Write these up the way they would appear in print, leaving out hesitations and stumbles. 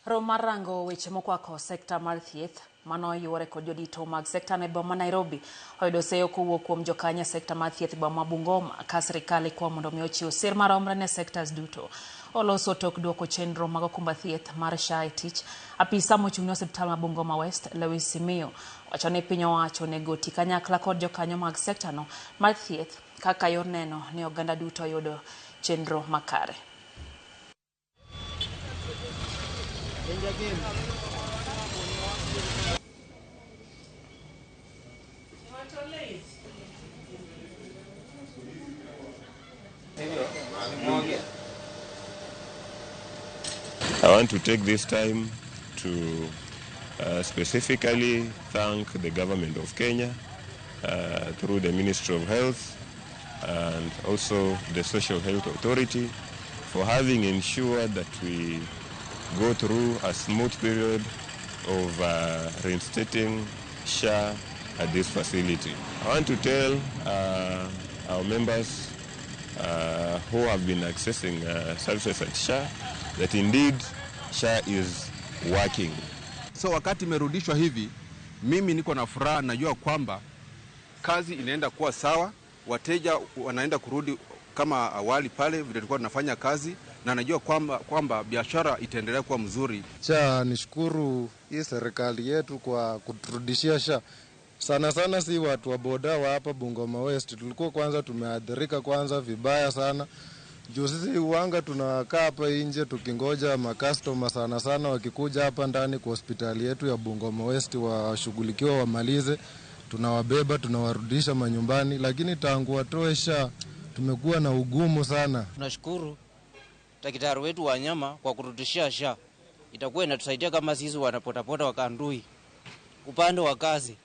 Romo mar rango weche mokwako sekta mar thieth mano yuore kod jodito mag sekta no e boma ma Nairobi oyudo seyo kowuok kuom jokanyo e sekta mar thieth e boma ma Bungoma ka sirikal ikwa mondo mi ochiw sir maromre ne sectors duto. Oloso tok duoko chenro mag okumba thieth mar SHA e tich. Apisa mochung' ne osiptal ma Bungoma West, Lewis Simiyu, wacho ni piny owacho onego oti kanyakla kod jokanyo mag sekta no mar thieth kaka yor neno ni oganda duto yudo chenro makare. I want to take this time to specifically thank the government of Kenya through the Ministry of Health and also the Social Health Authority for having ensured that we go through a smooth period of reinstating SHA at this facility. I want to tell our members who have been accessing services at SHA that indeed SHA is working. So wakati imerudishwa hivi, mimi niko na furaha, najua kwamba kazi inaenda kuwa sawa, wateja wanaenda kurudi kama awali pale vile tulikuwa tunafanya kazi, na najua kwamba biashara itaendelea kuwa mzuri. Cha nishukuru hii serikali yetu kwa kuturudishia SHA. Sana sana si watu wa boda wa hapa Bungoma West tulikuwa kwanza tumeathirika kwanza vibaya sana. Juu sisi uwanga tunakaa hapa nje tukingoja makastoma sana sana wakikuja hapa ndani kwa hospitali yetu ya Bungoma West washughulikiwa wamalize, tunawabeba tunawarudisha manyumbani, lakini tangu watoe SHA tumekuwa na ugumu sana. Tunashukuru daktari wetu wa nyama kwa kurudishia SHA. Itakuwa inatusaidia kama sisi wanapotapota wa Kandui. Upande wa kazi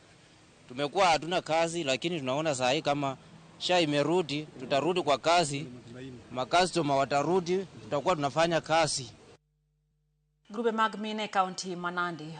tumekuwa hatuna kazi, lakini tunaona saa hii kama SHA imerudi, tutarudi kwa kazi, makastoma watarudi, tutakuwa tunafanya kazi. Grube mag mine e kaunti ma Nandi.